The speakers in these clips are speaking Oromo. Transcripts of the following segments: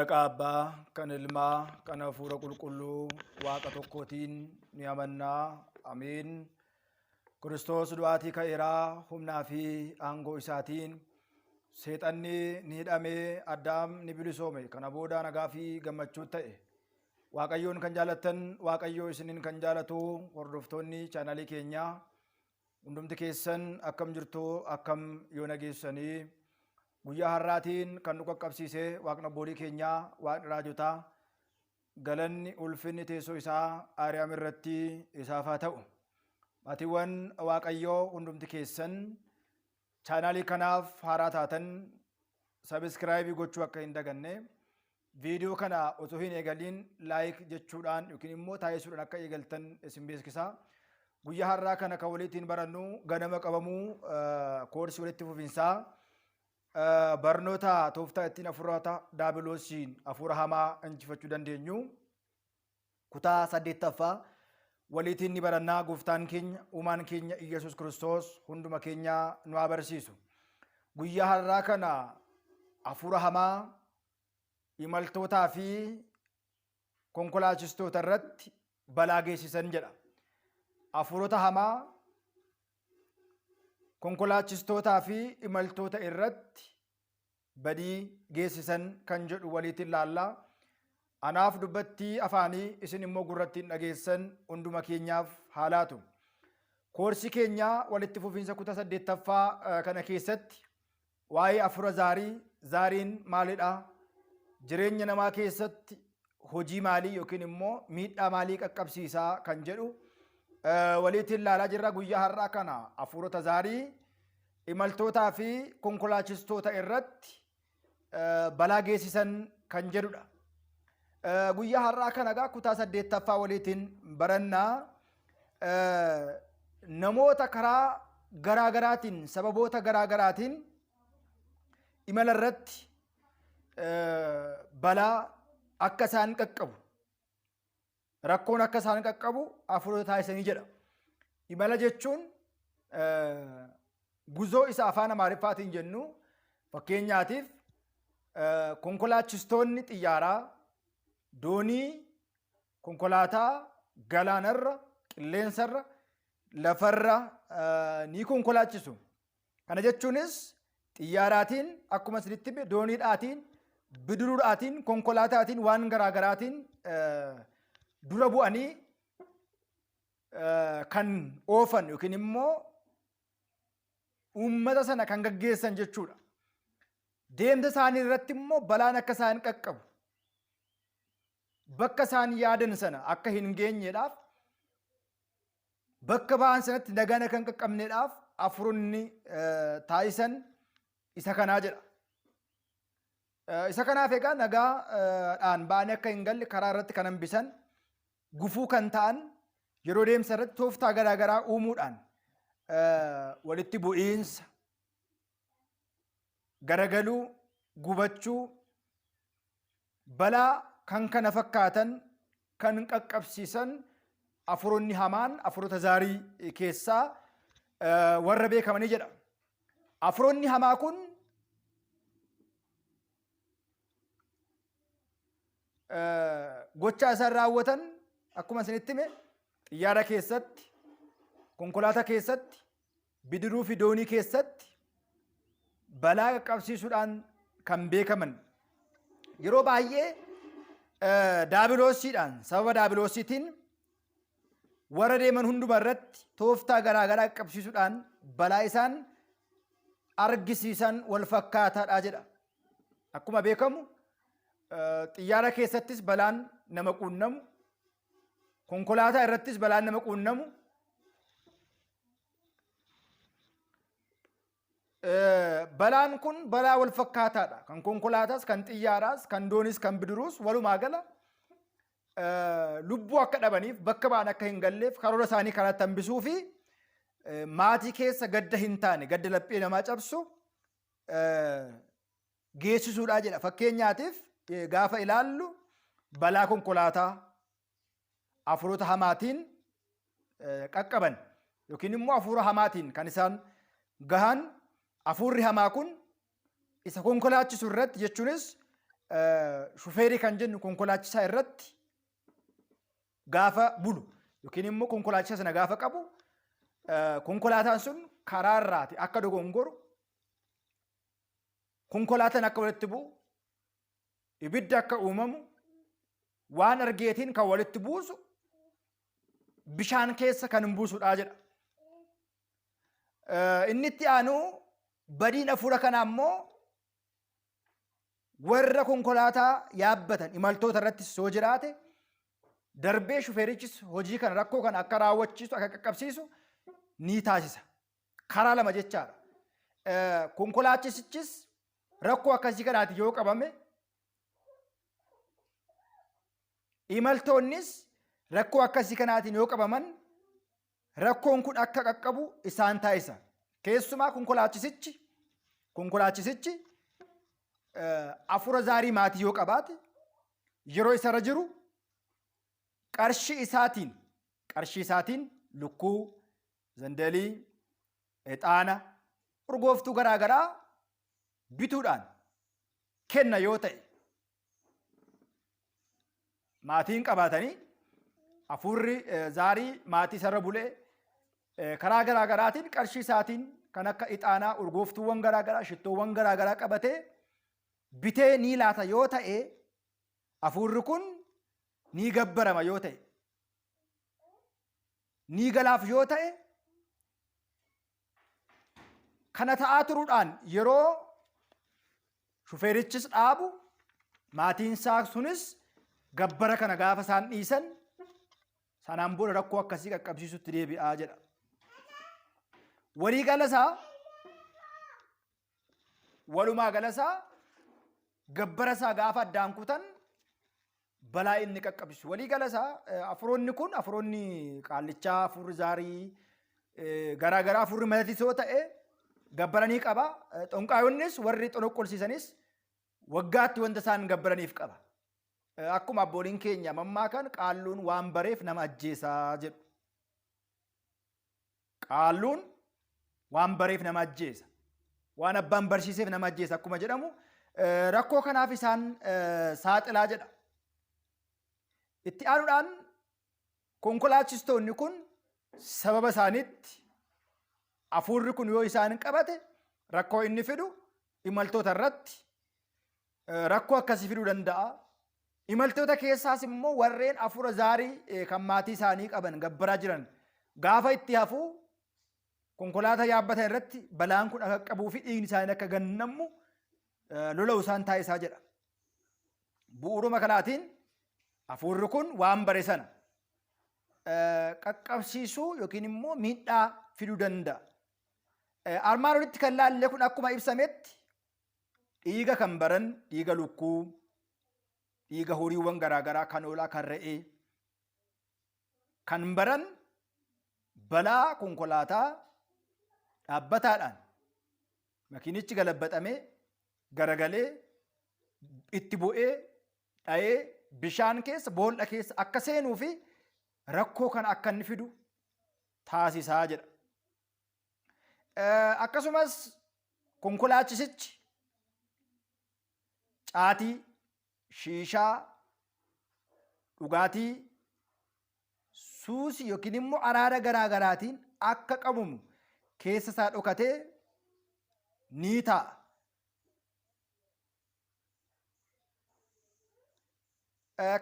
Maqaa Abbaa, kan Ilmaa, kan Hafuura Qulqulluu Waaqa tokkootiin ni amannaa. Ameen. Kiristoos du'aatii ka'eeraa humnaa fi aangoo isaatiin seexanni ni hidhamee Addaam ni bilisoome. Kana booda nagaa fi gammachuu ta'e. Waaqayyoon kan jaalattan, Waaqayyoo isiniin kan jaalatu hordoftoonni chaanalii keenyaa hundumti keessan akkam jirtu, akkam yoo nageessanii? Guyyaa har'aatiin kan nu qaqqabsiise Waaqni abboolii keenyaa, Waaqni raajotaa, galanni ulfinni teessoo isaa Aariyaam irratti isaaf haa ta'u. Maatiiwwan Waaqayyoo hundumti keessan chaanaalii kanaaf haaraa taatan sabiskiraayibii gochuu akka hin daganne, viidiyoo kana osoo hin eegaliin laayik jechuudhaan yookiin immoo taasisuudhaan akka eegaltan isin beeksisa. Guyyaa har'aa kana kan waliitiin barannu ganama qabamuu koorsii walitti fufinsaa barnoota tooftaa ittiin hafuurota daabiloosiin hafuura hamaa injifachuu dandeenyu kutaa 8ffaa waliitiin ni barannaa. Gooftaan keenya, uumaan keenya Iyyasuus Kiristoos hunduma keenya nu haa barsiisu. Guyyaa har'aa kana hafuura hamaa imaltootaa fi konkolaachistoota irratti balaa geessisan jedha. Hafuurota hamaa konkolaachistootaa fi imaltoota irratti badii geessisan kan jedhu waliitiin laallaa. Anaaf dubbattii afaanii, isin immoo gurrattiin dhageessan hunduma keenyaaf haa laatu. Koorsii keenya walitti fufiinsa kutaa 8ffaa kana keessatti waa'ee hafuura zaarii, zaariin maalidha? Jireenya namaa keessatti hojii maalii yookiin immoo miidhaa maalii qaqqabsiisaa kan jedhu waliitiin ilaalaa jirra. Guyyaa har'aa kana hafuurota zaarii imaltootaa fi konkolaachistoota irratti balaa geessisan kan jedhudha. Guyyaa har'aa kana egaa kutaa 8ffaa waliitiin barannaa. Namoota karaa garaa garaatiin, sababoota garaa garaatiin imala irratti balaa akka isaan qaqqabu, rakkoon akka isaan qaqqabu hafuurota taasisanii jedha. Imala jechuun guzoo isa afaan Amaariffaatiin jennu. Fakkeenyaatiif konkolaachistoonni xiyyaaraa, doonii, konkolaataa galaanarra, qilleensarra, lafarra ni konkolaachisu. Kana jechuunis xiyyaaraatiin, akkuma isinitti hime, dooniidhaatiin, bidiruudhaatiin, konkolaataatiin, waan garaagaraatiin dura bu'anii kan oofan yookiin immoo uummata sana kan gaggeessan jechuudha. Deemsa isaanii irratti immoo balaan akka isaan qaqqabu, bakka isaan yaadan sana akka hin geenyeedhaaf, bakka ba'an sanatti nagaan akka hin qaqqabneedhaaf hafuuronni taasisan isa kanaa jedha. Isa kanaaf egaa nagaadhaan ba'anii akka hin galle karaa irratti kan hambisan, gufuu kan ta'an, yeroo deemsa irratti tooftaa garaa garaa uumuudhaan walitti bu'iinsa, garagaluu, gubachuu, balaa kan kana fakkaatan kan qaqqabsiisan hafuuronni hamaan hafuurota zaarii keessaa warra beekamanii jedha. Hafuuronni hamaa kun gochaa isaan raawwatan akkuma isinitti hime xiyyaara keessatti, konkolaataa keessatti, bidiruu fi doonii keessatti balaa qaqqabsiisuudhaan kan beekaman. Yeroo baay'ee daabiloosiidhaan, sababa daabiloosiitiin warra deeman hunduma irratti tooftaa garaa garaa qaqqabsiisuudhaan balaa isaan argisiisan wal fakkaataadha jedha. Akkuma beekamu xiyyaara keessattis balaan nama quunnamu, konkolaataa irrattis balaan nama quunnamu, balaan kun balaa wal fakkaataadha. Kan konkolaataas, kan xiyyaaraas, kan doonis, kan bidiruus walumaa gala lubbuu akka dhabaniif, bakka ba'an akka hin galleef, karoora isaanii karaatti hambisuu fi maatii keessa gadda hin taane, gadda laphee namaa cabsu geessisuudha jedha. Fakkeenyaatiif gaafa ilaallu balaa konkolaataa hafuurota hamaatiin qaqqaban yookiin immoo hafuura hamaatiin kan isaan gahan, hafuurri hamaa kun isa konkolaachisu irratti jechuunis Shufeerii kan jennu konkolaachisaa irratti gaafa bulu yookiin immoo konkolaachisaa sana gaafa qabu konkolaataan sun karaa irraati akka dogongoru, konkolaataan akka walitti bu'u, ibidda akka uumamu, waan argeetiin kan walitti buusu, bishaan keessa kan hin buusudha jedha. Inni itti aanu badiin hafuura kanaa immoo warra konkolaataa yaabbatan imaltoota irrattis yoo jiraate, darbee shufeerichis hojii kana, rakkoo kana akka raawwachiisu, akka qaqqabsiisu ni taasisa. Karaa lama jechaadha. Konkolaachisichis rakkoo akkasii kanaati yoo qabame, imaltoonnis rakkoo akkasii kanaatiin yoo qabaman, rakkoon kun akka qaqqabu isaan taasisa. Keessumaa konkolaachisichi afura zaarii maatii yoo qabaate, yeroo isarra jiru qarshii isaatiin lukkuu, zandalii, ixaana, urgooftuu garaa garaa bituudhaan kenna yoo ta'e, maatiin qabaatanii hafuurri zaarii maatii isarra bulee karaa garaa garaatiin qarshii isaatiin kan akka ixaanaa, urgooftuuwwan garaa garaa, shittoowwan garaa garaa qabatee bitee ni laata yoo ta'e, hafuurri kun ni gabbarama yoo ta'e, ni galaaf yoo ta'e, kana ta'aa turuudhaan yeroo shufeerichis dhaabu, maatiin isaa sunis gabbara kana gaafa isaan dhiisan, sanaan booda rakkoo akkasii qaqqabsiisutti deebi'aa jedha. Walii galasaa, walumaa galasaa, gabbara isaa gaafa addaan kutan balaa inni qaqqabsiisu. Walii galasaa afuroonni kun, afuroonni qaallichaa, afurri zaarii garaa garaa, afurri matatisoo ta'e gabbaranii qaba. Xonqaayonnis warri xonoqqolsiisanis waggaatti wanta isaan gabbaraniif qaba. Akkuma abbooliin keenya mammaakan, "Qaalluun waan bareef nama ajjeesaa" jedhu. Qaalluun waan bareef nama ajjeesa. Waan abbaan barsiiseef nama ajjeesa akkuma jedhamu, rakkoo kanaaf isaan saaxilaa jedha. Itti aanuudhaan konkolaachistoonni kun sababa isaaniitti hafuurri kun yoo isaan qabate, rakkoo inni fidu imaltoota irratti rakkoo akkasii fiduu danda'a. Imaltoota keessaas immoo warreen hafuura zaarii kan maatii isaanii qaban gabbaraa jiran gaafa itti hafu, konkolaataa yaabbatan irratti balaan kun akka qabuu fi dhiigni isaanii akka gannamu lola'u isaan taasisaa jedha. Bu'uuruma kanaatiin hafuurri kun waan bare sana qaqqabsiisuu yookiin immoo miidhaa fiduu danda'a. Armaan olitti kan laalle kun akkuma ibsametti dhiiga kan baran, dhiiga lukkuu, dhiiga horiiwwan garaagaraa, kan hoolaa, kan re'ee kan baran, balaa konkolaataa dhaabbataadhaan makiinichi galabbaxamee garagalee itti bu'ee dha'ee bishaan keessa, boolla keessa akka seenuu fi rakkoo kana akka inni fidu taasisaa jedha. Akkasumas konkolaachisichi caatii, shiishaa, dhugaatii, suusii yookiin immoo araada garaa garaatiin akka qabamu keessa isaa dhokatee ni taa'a.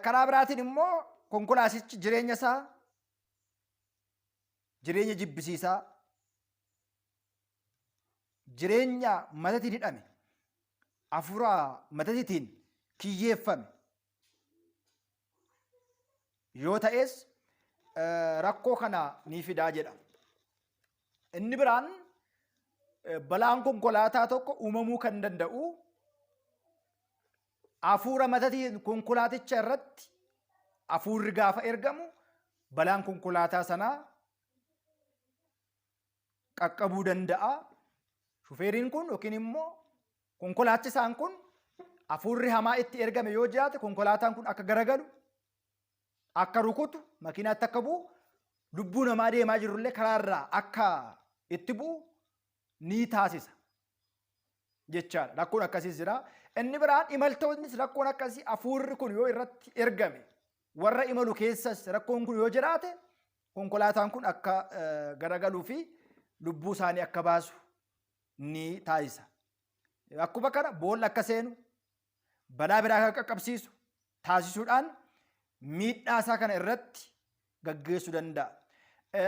Karaa biraatiin immoo konkolaasichi jireenya isaa jireenya jibbisiisaa, jireenya matatiin hidhame, hafuura matatiitiin kiyyeeffame yoo ta'es rakkoo kana ni fidaa jedha. Inni biraan balaan konkolaataa tokko uumamuu kan danda'u hafuura matatiin konkolaaticha irratti hafuurri gaafa ergamu balaan konkolaataa sanaa qaqqabuu danda'a. Shufeeriin kun yookiin immoo konkolaachisaan kun hafuurri hamaa itti ergame yoo jiraate, konkolaataan kun akka garagalu, akka rukutu, makiinaatti akka bu'u, lubbuu namaa deemaa jirullee karaarraa akka itti bu'u ni taasisa jechaadha. Rakkoon akkasiis jira. Inni biraan imaltoonnis rakkoon akkasii hafuurri kun yoo irratti ergame warra imalu keessas rakkoon kun yoo jiraate konkolaataan kun akka garagaluu fi lubbuu isaanii akka baasu ni taasisa. Akkuma kana boolla akka seenu balaa biraa akka qaqqabsiisu taasisuudhaan miidhaa isaa kana irratti gaggeessuu danda'a.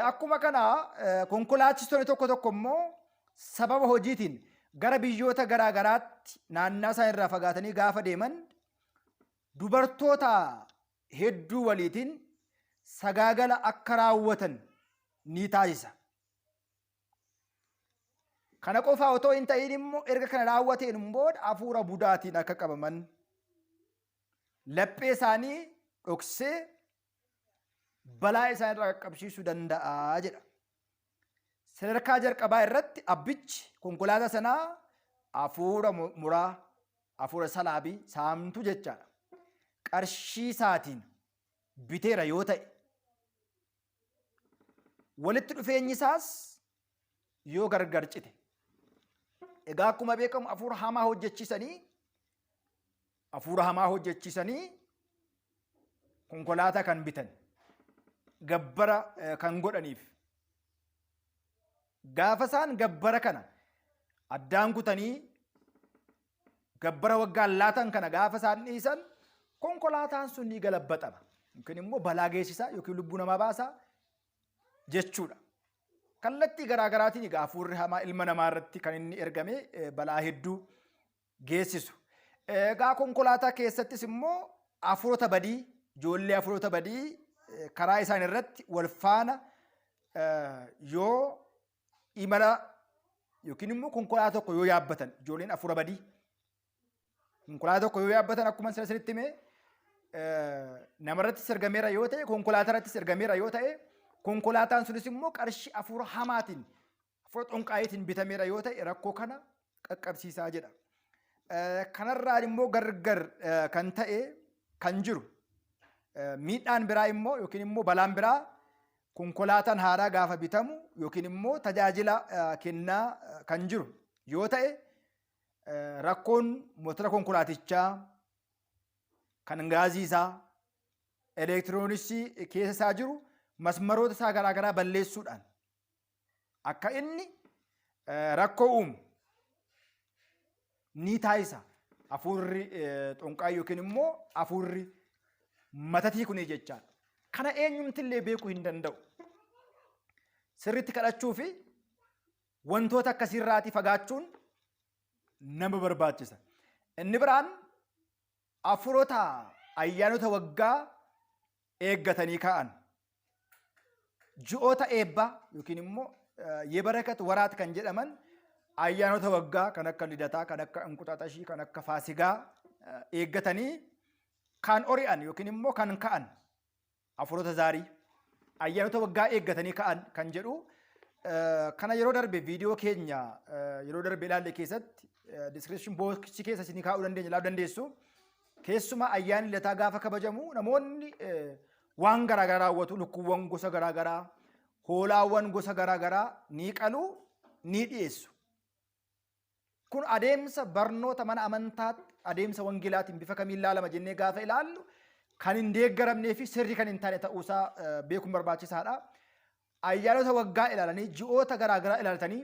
Akkuma kana konkolaachistoonni tokko tokko immoo sababa hojiitiin gara biyyoota garaa garaatti naannaa isaan irraa fagaatanii gaafa deeman dubartoota hedduu waliitiin sagaagala akka raawwatan ni taasisa. Kana qofaa otoo hin ta'in immoo erga kana raawwateen booda hafuura budaatiin akka qabaman laphee isaanii dhoksee balaa isaan irraa qaqqabsiisuu danda'a jedha. Sadarkaa jalqabaa irratti abbichi konkolaataa sanaa hafuura muraa, hafuura salaabii saamtuu jechaadha. Qarshii isaatiin biteera yoo ta'e walitti dhufeenyi isaas yoo gargar cite. Egaa akkuma beekamu hafuura hamaa hojjechiisanii konkolaataa kan bitan gabbara kan godhaniif gaafa isaan gabbara kana addaan kutanii gabbara waggaan laatan kana gaafa isaan dhiisan konkolaataan sun ni galabbaxama yookiin immoo balaa geessisaa yookiin lubbuu namaa baasaa jechuudha. Kallattii garaa garaatiin egaa hafuurri hamaa ilma namaa irratti kan inni ergame balaa hedduu geessisu. Egaa konkolaataa keessattis immoo hafuurota badii, ijoollee hafuurota badii karaa isaan irratti wal faana yoo imala yookiin immoo konkolaataa tokko yoo yaabbatan, ijoolleen hafuura badii konkolaataa tokko yoo yaabbatan, akkuma sila sinitti hime, namarrattis ergameera yoo ta'e, konkolaataa irrattis ergameera yoo ta'e, konkolaataan sunis immoo qarshii hafuura hamaatiin, hafuura xonqaayiitiin bitameera yoo ta'e, rakkoo kana qaqqabsiisaa jedha. Kanarraan immoo gargar kan ta'e kan jiru miidhaan biraa immoo yookiin immoo balaan biraa konkolaataan haaraa gaafa bitamu yookiin immoo tajaajila kennaa kan jiru yoo ta'e, rakkoon motora konkolaatichaa kan gaazii isaa elektirooniksii keessa isaa jiru masmaroota isaa garaagaraa balleessuudhaan akka inni rakkoo uumu ni taasisa. Hafuurri xonqaa yookiin immoo hafuurri matatii kuni jechaadha. Kana eenyumtillee beekuu hin danda'u. Sirriitti kadhachuu fi wantoota akkasiirraatii fagaachuun nama barbaachisa. Inni biraan hafuurota ayyaanota waggaa eeggatanii ka'an. Ji'oota eebbaa yookiin immoo የበረከት ወራት kan jedhaman ayyaanota waggaa kan akka Lidataa, kan akka Inquxaaxashii, kan akka Faasigaa eeggatanii kan ori'an yookiin immoo kan ka'an hafuurota zaarii ayyaanota waggaa eeggatanii ka'an kan jedhu kana yeroo darbe viidiyoo keenya yeroo darbe ilaalle keessatti description box keessa isinii kaa'uu dandeenya, ilaaluu dandeessu. Keessumaa ayyaanni Lidataa gaafa kabajamu namoonni waan garaagaraa raawwatu, lukkuuwwan gosa garaagaraa, hoolaawwan gosa garaagaraa ni qalu, ni dhiyeessu. Kun adeemsa barnoota mana amantaatti, adeemsa wangeelaatiin bifa kamiin ilaalama jennee gaafa ilaallu, kan hin deeggaramnee fi sirri kan hin taane ta'uusaa beekuun barbaachisaadha. Ayyaanota waggaa ilaalanii, ji'oota garaagaraa ilaalatanii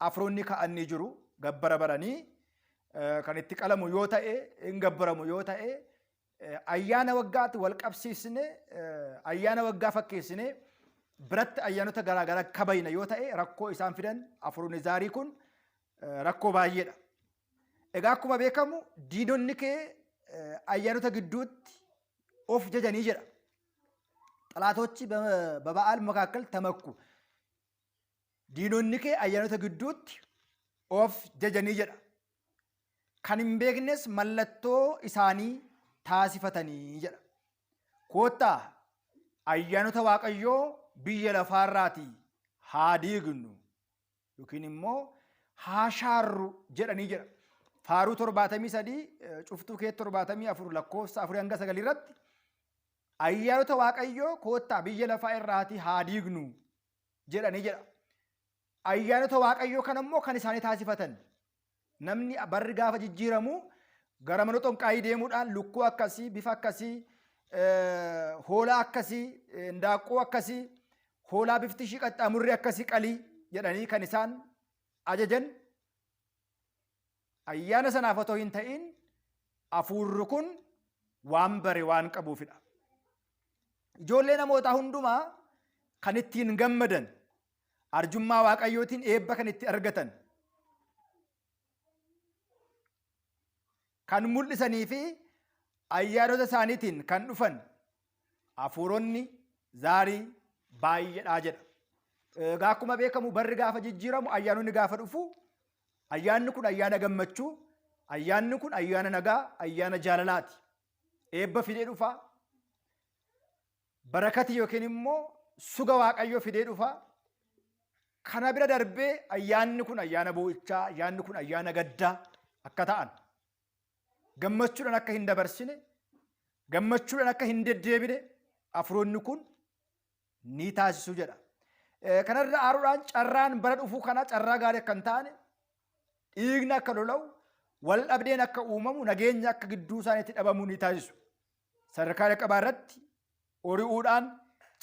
afuroonni ka'anii jiru, gabbara baranii kan itti qalamu yoo ta'e, hin gabbaramu yoo ta'e, ayyaana waggaatti wal qabsiisne, ayyaana waggaa fakkeessine biratti ayyaanota garaagaraa kabajna yoo ta'e, rakkoo isaan fidan afuroonni zaarii kun rakkoo baay'eedha. Egaa akkuma beekamu diinonni kee ayyaanota gidduutti of jajanii jedha. ጠላቶች በበዓል መካከል ተመኩ. Diinonni kee ayyaanota gidduutti of jajanii jedha. Kan hin beeknes mallattoo isaanii taasifatanii jedha. Koottaa ayyaanota Waaqayyoo biyya lafaarraatii haa diignu yookiin immoo haa shaarru jedhanii jedha. Faaruu 73 cuftuu kee 74 lakkoofsa 4 hanga 9 irratti ayyaanota Waaqayyoo koottaa biyya lafaa irraatii haa diignu jedhanii jedha. Ayyaanota Waaqayyoo kana immoo kan isaanii taasifatan namni barri gaafa jijjiiramu Gara mana xonqaayii deemuudhaan lukkuu akkasii, bifa akkasii, hoolaa akkasii, indaaqqoo akkasii, hoolaa bifti ishii qaxxaamurri akkasii qalii jedhanii kan isaan ajajan ayyaana sanaaf otoo hin ta'in hafuurri kun waan bare waan qabuufidha. Ijoollee namootaa hundumaa kan ittiin gammadan, arjummaa Waaqayyootiin eebba kan itti argatan, kan mul'isanii fi ayyaanota isaaniitiin kan dhufan hafuuronni zaarii baay'eedha jedha. Egaa akkuma beekamu barri gaafa jijjiiramu, ayyaanonni gaafa dhufu, ayyaanni kun ayyaana gammachuu, ayyaanni kun ayyaana nagaa, ayyaana jaalalaati. Eebba fidee dhufa. Barakati yookiin immoo suga Waaqayyoo fidee dhufa. Kana bira darbee ayyaanni kun ayyaana boo'ichaa, ayyaanni kun ayyaana gaddaa akka ta'an, gammachuudhaan akka hin dabarsine, gammachuudhaan akka hin deddeebine hafuuronni kun ni taasisu jedha. Kanarra aaruudhaan carraan bara dhufuu kana carraa gaarii akka hin taane, dhiigni akka lola'u, wal dhabdeen akka uumamu, nageenya akka gidduu isaaniitti dhabamu ni taasisu. Sadarkaa jalqabaa irratti ori'uudhaan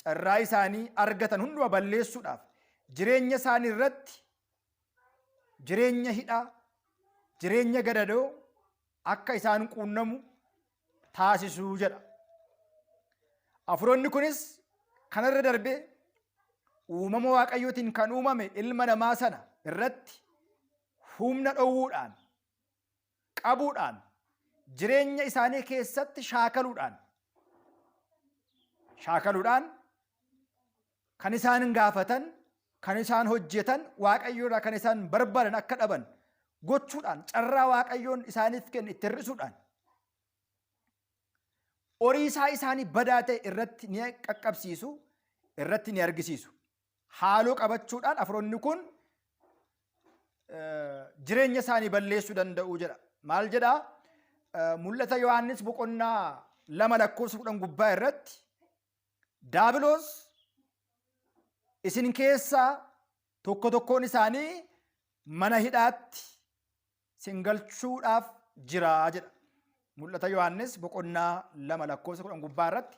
carraa isaanii argatan hunduma balleessuudhaaf jireenya isaanii irratti jireenya hidhaa, jireenya gadadoo akka isaan quunnamu taasisuu jedha. Hafuuronni kunis kanarra darbee uumama Waaqayyootiin kan uumame ilma namaa sana irratti humna dhowwuudhaan, qabuudhaan, jireenya isaanii keessatti shaakaluudhaan kan isaan gaafatan, kan isaan hojjetan, Waaqayyo irraa kan isaan barbaadan akka dhaban gochuudhaan, carraa Waaqayyoon isaaniif kenne itti hir'isuudhaan horiisaa isaanii badaa ta'e irratti ni qaqqabsiisu, irratti ni argisiisu. Haaloo qabachuudhaan hafuuronni kun jireenya isaanii balleessuu danda'u jedha. Maal jedhaa? Mul'ata Yohaannis boqonnaa 2 lakkoofsa 10 gubbaa irratti, Daabiloos isin keessaa tokko tokkoon isaanii mana hidhaatti sin galchuudhaaf jira jedha. Mul'ata Yohaannis boqonnaa 2 lakkoofsa 10 gubbaa irratti,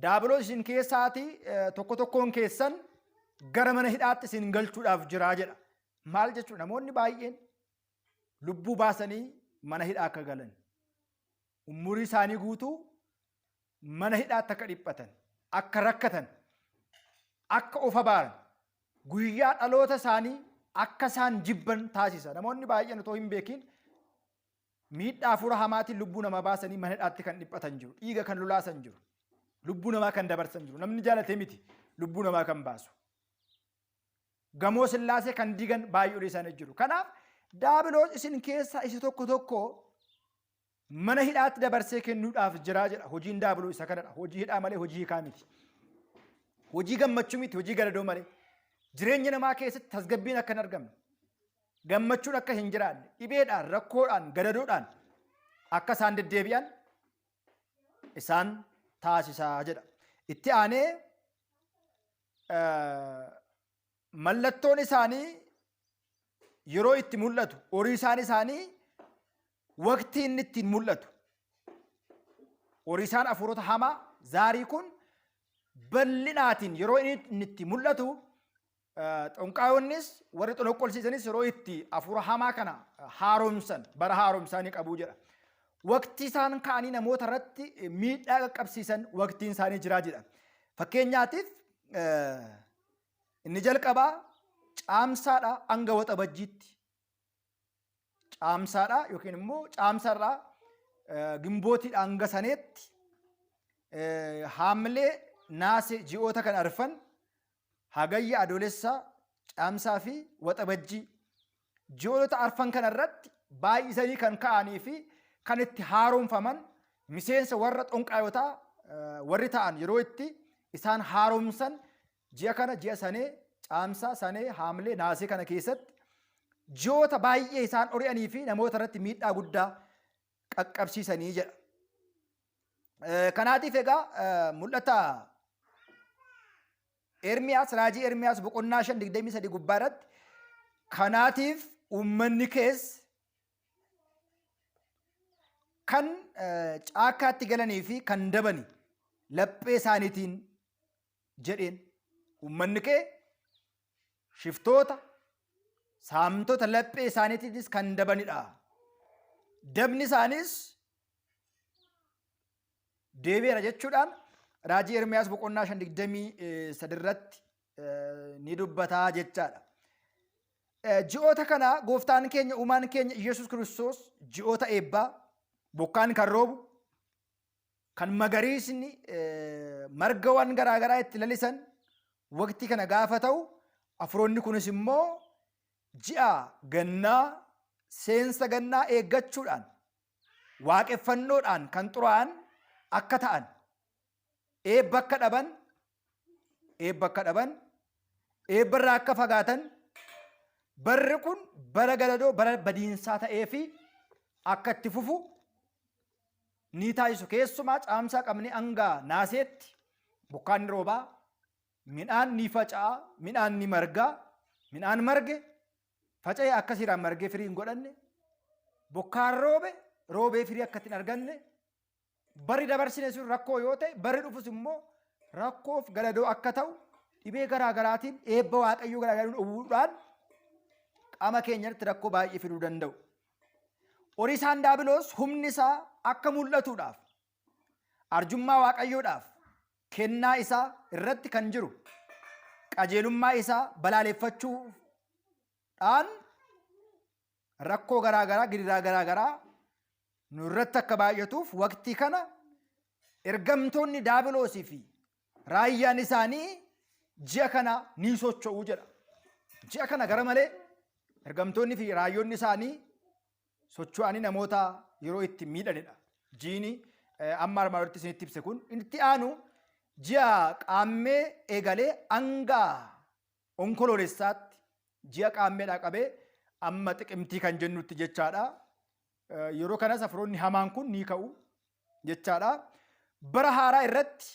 Daabiloos isin keessaatii tokko tokkoon keessan gara mana hidhaatti isin galchuudhaaf jira jedha. Maal jechuudha? Namoonni baay'een lubbuu baasanii mana hidhaa akka galan, umurii isaanii guutuu mana hidhaatti akka dhiphatan, akka rakkatan, akka of abaaran, guyyaa dhaloota isaanii akka isaan jibban taasisa. Namoonni baay'een otoo hin beekin miidhaa hafuura hamaatiin lubbuu namaa baasanii mana hidhaatti kan dhiphatan jiru. Dhiiga kan lolaasan jiru. Lubbuu namaa kan dabarsan jiru. Namni jaalatee miti lubbuu namaa kan baasu. Gamoo Sillaasee kan diigan baay'ee isaanii jiru. Kanaaf Daabiloos isin keessaa isa tokko tokko mana hidhaatti dabarsee kennuudhaaf jira jedha. Hojiin Daabiloos isa kanadha. Hojii hidhaa malee hojii hiikaa miti. Hojii gammachuu miti, hojii gadadoo malee. Jireenya namaa keessatti tasgabbiin akka hin argamne, gammachuun akka hin jiraanne, dhibeedhaan, rakkoodhaan, gadadoodhaan akka isaan deddeebi'an isaan taasisaa jedha. Itti aanee mallattoon isaanii yeroo itti mul'atu, horiisaan isaanii waqtii inni ittiin mul'atu. Horiisaan hafuurota hamaa zaarii kun bal'inaatiin yeroo inni itti mul'atu, xonqaayonnis warri xoloqqolsiisanis yeroo itti hafuura hamaa kana haaromsan bara haaromsaa ni qabu jedha. Waqtii isaan ka'anii namoota irratti miidhaa qaqqabsiisan waqtiin isaanii jiraa jedha. Fakkeenyaatiif inni jalqabaa Caamsaadha hanga Waxabajjiitti. Caamsaadha yookiin immoo Caamsarraa Gimbootiidha hanga Saneetti, Haamlee, Naasee, ji'oota kan arfan, Hagayya, Adoolessa, Caamsaa fi Waxabajjii, ji'oota arfan kana irratti baay'isanii kan ka'anii fi kan itti haaromfaman, miseensa warra xonqaayotaa warri ta'an yeroo itti isaan haaromsan ji'a kana, ji'a Sanee, Caamsaa, Sanee, Haamlee, Naasee kana keessatti ji'oota baay'ee isaan ori'anii fi namoota irratti miidhaa guddaa qaqqabsiisanii jedha. Kanaatiif egaa mul'ata Ermiyaas, raajii Ermiyaas boqonnaa 5 23 gubbaa irratti, kanaatiif uummanni kees Kan caakkaatti galanii fi kan dabani laphee isaaniitiin jedheen. Uummanni kee shiftoota, saamtota laphee isaaniitiinis kan dabanidha. Dabni isaaniis deebi'eera jechuudhaan raajii Ermiyaas boqonnaa 5:23 irratti ni dubbataa jechaadha. Ji'oota kana gooftaan keenya uumaan keenya Iyyasuus Kiristoos ji'oota eebbaa bokkaan kan roobu kan magariisni margawwan garaagaraa itti lalisan waqtii kana gaafa ta'u afuroonni kunis immoo ji'a gannaa seensa gannaa eeggachuudhaan waaqeffannoodhaan kan xuraa'an akka ta'an eebba akka dhaban eebba akka dhaban eebba irraa akka fagaatan barri kun bara gadadoo bara badiinsaa ta'ee fi akka itti fufu ni taasisu. Keessumaa caamsaa qabnee hanga naaseetti bokkaan ni roobaa, midhaan ni faca'a, midhaan ni margaa, midhaan marge faca'e akka seeraan margee firii hin godhanne, bokkaan roobe roobee firii akka ittiin arganne, barri dabarsine sun rakkoo yoo ta'e barri dhufus immoo rakkoof gadadoo akka ta'u dhibee garaa garaatiin eebba waaqayyoo garaa garaatiin dhowwuudhaan qaama keenyatti rakkoo baay'ee fiduu danda'u. Orisaan daabiloos humni isaa akka mul'atuudhaaf arjummaa waaqayyoodhaaf kennaa isaa irratti kan jiru qajeelummaa isaa balaaleffachuudhaan rakkoo garaa garaa gidiraa garaa garaa nu irratti akka baay'atuuf waqtii kana ergamtoonni daabiloosii fi raayyaan isaanii ji'a kana ni socho'u jedha. Ji'a kana gara malee ergamtoonni fi raayyonni isaanii socho'anii namoota yeroo itti miidhanidha. Jiini amma armaan olitti isinitti ibse kun itti aanu ji'a qaammee eegalee hanga onkoloolessaatti ji'a qaammeedhaa qabee amma xiqimtii kan jennutti jechaadha. Yeroo kanas hafuuronni hamaan kun ni ka'u jechaadha. Bara haaraa irratti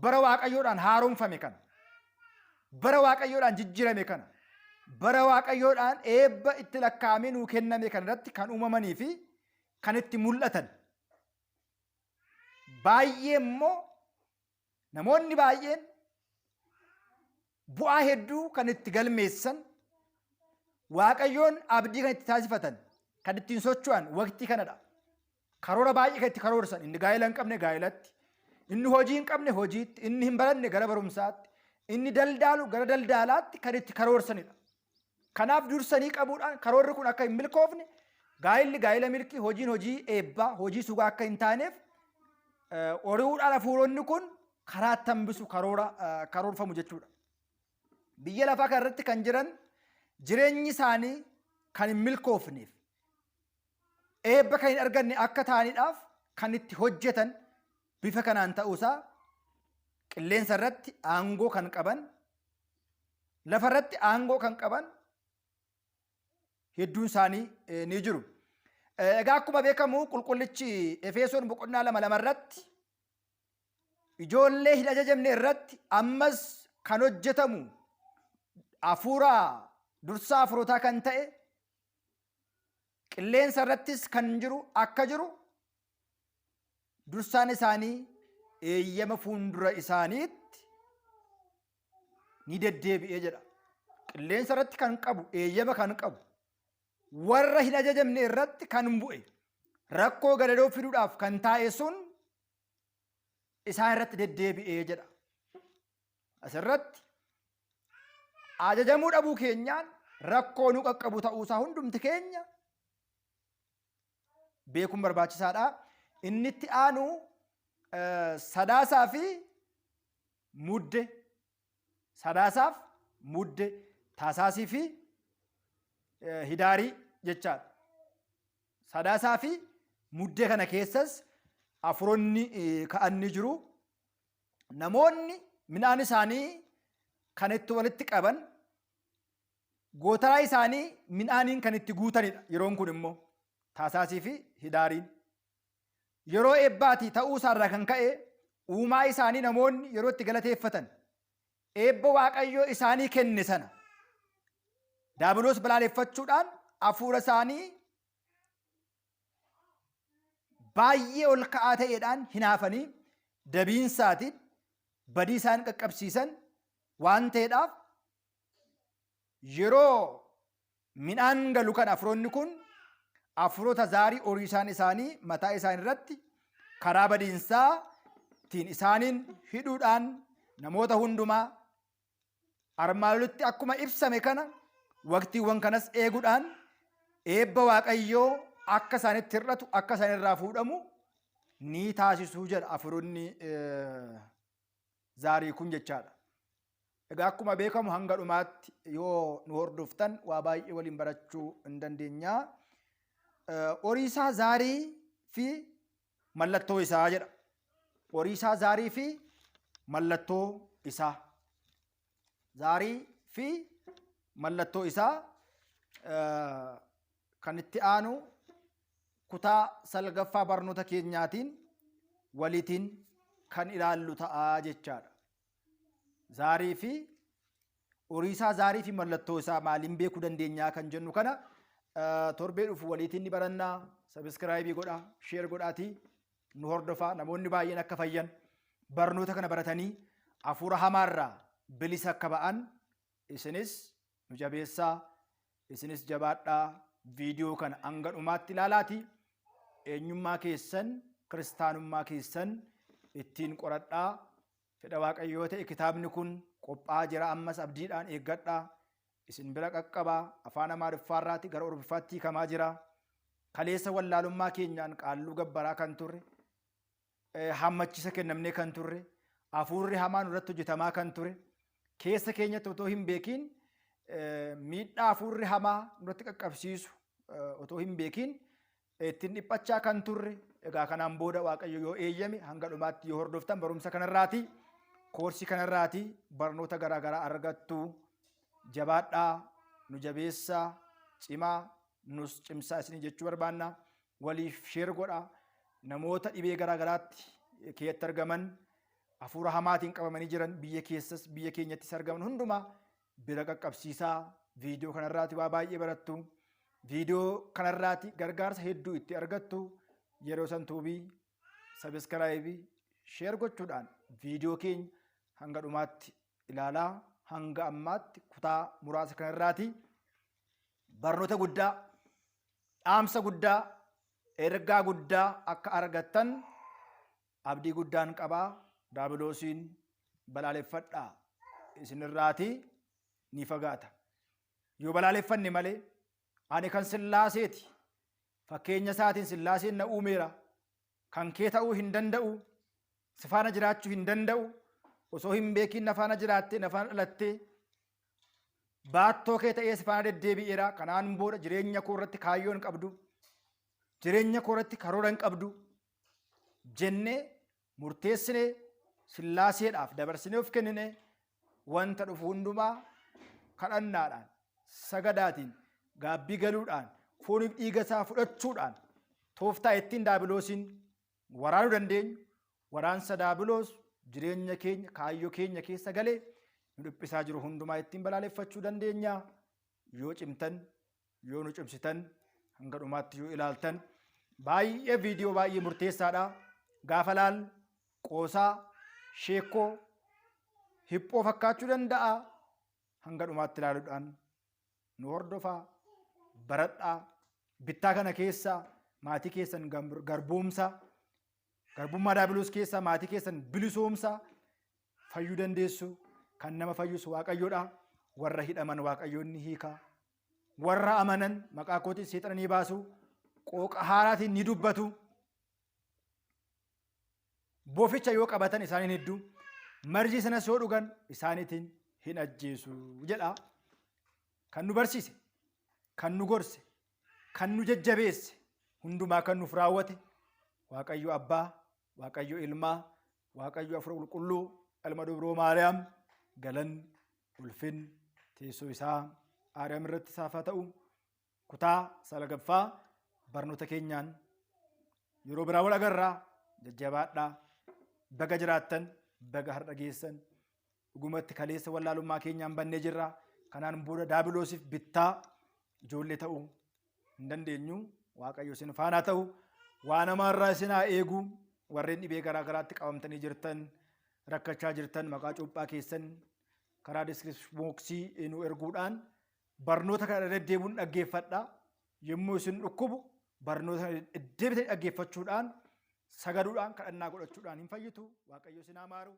bara waaqayyoodhaan haaromfame kana, bara waaqayyoodhaan jijjiirame kana, bara waaqayyoodhaan eebba itti lakkaa'amee nuu kenname kana irratti kan uumamanii fi kan itti mul'atan baay'ee immoo namoonni baay'een bu'aa hedduu kan itti galmeessan waaqayyoon abdii kan itti taasifatan kan ittiin socho'an waqtii kanadha. Karoora baay'ee kan itti karoorsan inni gaa'ela hin qabne gaa'elatti, inni hojii hin qabne hojiitti, inni hin baranne gara barumsaatti, inni daldaalu gara daldaalaatti kan itti karoorsanidha. Kanaaf dursanii qabuudhaan karoorri kun akka hin milkoofne gaa'elli gaa'ela milkii hojiin hojii eebbaa hojii sugaa akka hin taaneef ori'uudhaan hafuuronni kun karaa itti hambisu karoora karoorfamu jechuudha. Biyya lafaa kana irratti kan jiran jireenyi isaanii kan hin milkoofneef eebba kan hin arganne akka ta'aniidhaaf kan itti hojjetan bifa kanaan ta'uusaa qilleensa irratti aangoo kan qaban lafa irratti aangoo kan qaban hedduun isaanii ni jiru. Egaa akkuma beekamu qulqullichi Efesoon boqonnaa 2:2 irratti ijoollee hin ajajamne irratti ammas kan hojjetamu hafuura dursaa hafuurotaa kan ta'e qilleensa irrattis kan jiru akka jiru dursaan isaanii eeyyama fuuldura isaaniitti ni deddeebi'ee jedha. Qilleensa irratti kan qabu eeyyama kan qabu warra hin ajajamne irratti kan bu'e rakkoo gadadoo fiduudhaaf kan taa'e sun isaan irratti deddeebi'ee jedha. Asirratti ajajamuu dhabuu keenyaan rakkoo nu qaqqabu ta'uusaa hundumti keenya beekuun barbaachisaadha. Inni itti aanu sadaasaa fi mudde sadaasaaf mudde taasaasii fi hidaarii jechaadha. Sadaasaa fi muddee kana keessas afuronni ka'an ni jiru. Namoonni midhaan isaanii kan itti walitti qaban gootaraa isaanii midhaaniin kan itti guutanidha. Yeroon kun immoo taasaasii fi hidaariin. Yeroo eebbaatii ta'uu isaarraa kan ka'e uumaa isaanii namoonni yeroo itti galateeffatan eebba Waaqayyoo isaanii kenne sana daabiloos balaaleffachuudhaan hafuura isaanii baay'ee ol ka'aa ta'eedhaan hinaafanii dabiinsaatiin badii isaan qaqqabsiisan waan ta'eedhaaf, yeroo midhaan galu kan afuroonni kun afuroota zaarii horii isaan isaanii mataa isaan irratti karaa badiinsaa ittiin isaaniin hidhuudhaan namoota hundumaa armaan olitti akkuma ibsame kana waqtiiwwan kanas eeguudhaan eebba Waaqayyoo akka isaanitti hir'atu, akka isaan irraa fuudhamu ni taasisuu jedha afuroonni zaarii kun jechaadha. Egaa akkuma beekamu hanga dhumaatti yoo nu hordoftan waa baay'ee waliin barachuu hin dandeenya. Horiisaa zaarii fi mallattoo isaa jedha. Horiisaa zaarii fi mallattoo isaa. Zaarii fi mallattoo isaa kan itti aanu kutaa salgaffaa barnoota keenyaatiin waliitiin kan ilaallu ta'a jechaadha. Zaarii fi horiisaa zaarii fi mallattoo isaa maaliin beekuu dandeenyaa kan jennu kana torbee dhufu waliitiin ni barannaa. Subscribe godhaa, share godhaatii nu hordofaa. Namoonni baay'een akka fayyan, barnoota kana baratanii hafuura hamaarraa bilisa akka ba'an isinis nu jabeessaa, isinis jabaadhaa. Viidiyoo kana hanga dhumaatti ilaalaati eenyummaa keessan, kiristaanummaa keessan ittiin qoradhaa. Fedha Waaqayyoo ta'e kitaabni kun qophaa'aa jira, ammas abdiidhaan eeggadhaa, isin bira qaqqabaa. Afaan Amaariffaarraati gara Oromiffaatti hiikamaa jira. Kaleessa wallaalummaa keenyaan qaalluu gabbaraa kan turre, hammachisa kennamnee kan turre, hafuurri hamaan irratti hojjetamaa kan ture, keessa keenyatti otoo hin beekiin miidhaa hafuurri hamaa nurratti qaqqabsiisu otoo hin beekiin ittiin dhiphachaa kan turre. Egaa kanaan booda Waaqayyo yoo eeyyame hanga dhumaatti yoo hordoftan barumsa kanarraati, koorsii kanarraati barnoota garaagaraa argattu. Jabaadhaa, nu jabeessaa, cimaa, nus cimsaa isinii jechuu barbaanna. Waliif share godhaa. Namoota dhibee garaagaraatti keessatti argaman, hafuura hamaatiin qabamanii jiran, biyya keessas biyya keenyattis argaman hundumaa bira qaqqabsiisaa. Viidiyoo kanarraati waa baay'ee barattu. Viidiyoo kanarraati gargaarsa hedduu itti argattu. Yeroo san tuubii subscribe, share gochuudhaan viidiyoo keenya hanga dhumaatti ilaalaa. Hanga ammaatti kutaa muraasa kanarraati barnoota guddaa, dhaamsa guddaa, ergaa guddaa akka argattan abdii guddaan qabaa. Daabiloosiin balaaleffadhaa, isinirraatii ni fagaata. Yoo balaaleffanne malee, ani kan Sillaaseeti, fakkeenya isaatiin Sillaaseen na uumeera, kan kee ta'uu hin danda'u, si faana jiraachuu hin danda'u, osoo hin beekiin na faana jiraattee, na faana dhalattee, baattoo kee ta'ee si faana deddeebi'eera, kanaan booda jireenya koo irratti kaayyoo hin qabdu, jireenya koo irratti karoora hin qabdu jennee murteessinee Sillaaseedhaaf dabarsinee of kennine, wanta dhufu hundumaa kadhannaadhaan, sagadaatiin, gaabbii galuudhaan, fooniif dhiiga isaa fudhachuudhaan tooftaa ittiin daabiloosiin waraanuu dandeenyu, waraansa daabiloos jireenya keenya, kaayyoo keenya keessa galee nu dhiphisaa jiru hundumaa ittiin balaaleffachuu dandeenya. Yoo cimtan, yoo nu cimsitan, hanga dhumaatti yoo ilaaltan, baay'ee viidiyoo baay'ee murteessaadha. Gaafa laal qoosaa, sheekoo, hiphoo fakkaachuu danda'a. Hanga dhumaatti ilaaluudhaan nu hordofaa, baradhaa. Bittaa kana keessa maatii keessan garboomsaa, garbummaa daabiloos keessaa maatii keessan bilisoomsaa, fayyuu dandeessu. Kan nama fayyisu Waaqayyoodha. Warra hidhaman Waaqayyoon ni hiika. Warra amanan maqaa kootiin seexana ni baasu, qooqa haaraatiin ni dubbatu, boficha yoo qabatan isaaniin hedduu, marzii sanas yoo dhugan isaaniitiin hin ajjeesu jedha. Kan nu barsiise, kan nu gorse, kan nu jajjabeesse, hundumaa kan nuuf raawwate Waaqayyo Abbaa, Waaqayyo Ilmaa, Waaqayyo Afuura Qulqulluu, Ilma Dubroo Maariyaam, galanni, ulfinni teessoo isaa Aariyaam irratti isaaf haa ta'u. Kutaa salgaffaa barnoota keenyaan yeroo biraa wal agarraa. Jajjabaadhaa, baga jiraattan, baga har'a geessan. Dhugumatti kaleessa wallaalummaa keenyaan bannee jirra. Kanaan booda daabiloosiif bittaa ijoollee ta'uu hin dandeenyu. Waaqayyo isin faanaa ta'u. Waa namaarraa isin haa eegu. Warreen dhibee garaa garaatti qabamtanii jirtan, rakkachaa jirtan, maqaa cuuphaa keessan karaa description boxii nu erguudhaan barnoota kana irra deddeebiin dhaggeeffadha. Yommuu isin dhukkubu barnoota kana deddeebitanii dhaggeeffachuudhaan, sagaduudhaan, kadhannaa godhachuudhaan hin fayyitu. Waaqayyo isin haa maaru.